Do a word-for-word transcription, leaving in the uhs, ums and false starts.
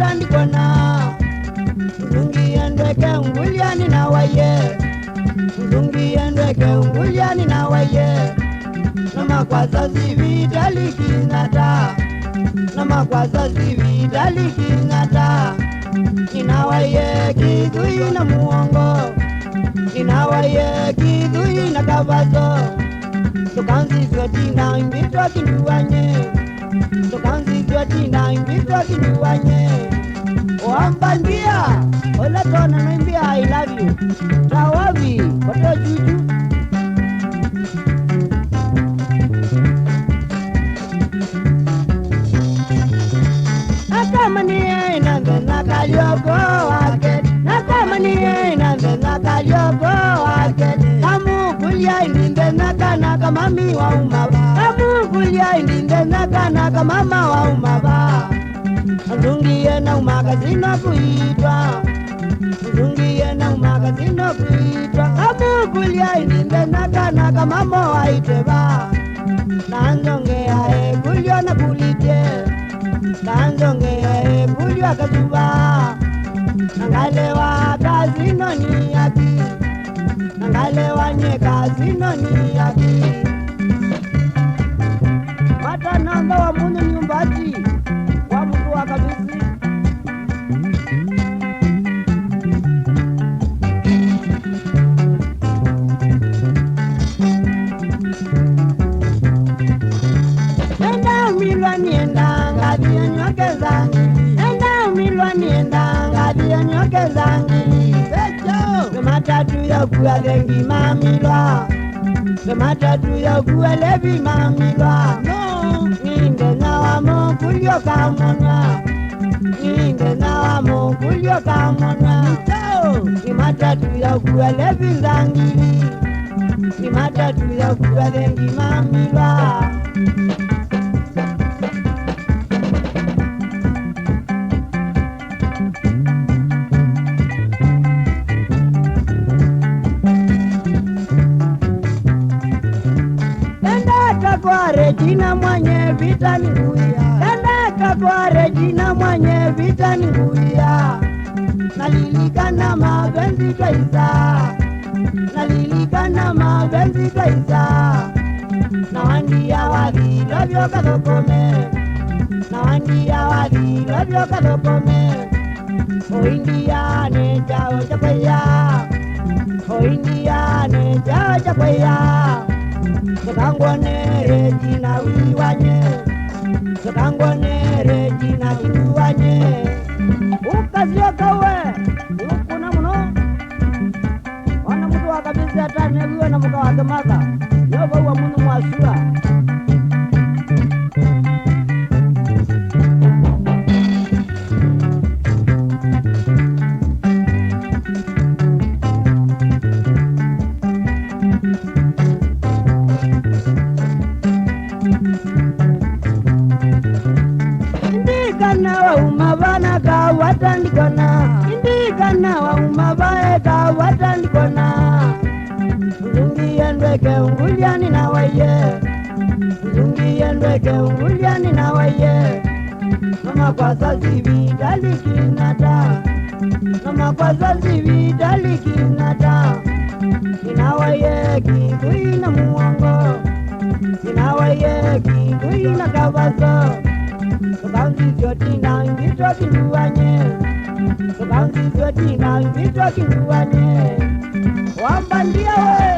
Ndikona, nzungie ndweke ngulya nĩnawaie. Nzungie ndweke ngulya nĩnawaie. Na makwasa sivitali Kenyatta. Na makwasa sivitali Kenyatta. Nĩnawaie kĩthũi na mũongo. Nĩnawaie kĩthũi na kavaso. Ndũkanzisye tinda mbitwa kinduany'e. Ndũkanzisye tinda mbitwa kinduany'e. Wamba ndia, ũla tona noimbia I love you. Ta wavi, koto juju. Nakamanie na nthĩna kalioko wake. Nakamanie na nthĩna kalioko wake. Kamũkũlya ĩndĩ nthĩna kana kamami wauma va. Kamũkũlya ĩndĩ nthĩna kana kamama wauma va. Nzungie nauma kasino kũitwa. Nzungie nauma kasino kũitwa. Kamũkũlya ĩndĩ nthĩna kana kamama waĩtwe va. Na nzongea ekũlyo na kũlitye. Na nzongea ekũlyo akasuva. Na ngalewa kasinoni yaki. Na ngalewa nye kasinoni yaki. Mata namba wa mũndũ nyumbati. Wa mũndũ wa kabisi. Nenda umilwa nienda ngathi nyoke zangi. Nenda umilwa nienda ngathi nyoke zangi. Pecho. Nĩ matatu ya kua thengi mamilwa. Nĩ matatu ya kua levi mamilwa. No. Nĩ nthĩna wa mũkũlyo kamona. Nĩ nthĩna wa mũkũlyo kamona. Nĩ matatu ya kua levi nzangili. Nĩ matatu ya kua thengi mamilwa. Endaka kwa Regina mwenye vita ni nguya. Endaka kwa Regina mwenye vita ni nguya. Nalilikana mapenzi twaisa. Nalilikana mapenzi twaisa. Na wandia wathi lovyo kathokome. Na wandia wathi lovyo kathokome. Oindia nĩ kyaũ kya kwĩya. Oindia nĩ kyaũ kya kwĩya. Tũkangwone Regina wiwanye. Tũkangwone Regina kiwanye. Ũkasyoka we, ũkũna mũno. Ona mũndũ wa kabisi atanew'iwe na mũka wake Martha, yo vau wa mũndũ mwasua. Ndikana wauma vana kawata ndikona. Ndikana wauma vae kawata ndikona. Nzungie ndweke ngulya nĩnawaie. Nzungie ndweke ngulya nĩnawaie. Mama kwasa sivitali Kenyatta. Mama kwasa sivitali Kenyatta. Nĩnawaie kĩthũi na mũongo. Nĩnawaie kĩthũi na kavaso. Ndũkanzisye tinda mbitwa kinduany'e. Ndũkanzisye tinda mbitwa kinduany'e. Wamba ndia we.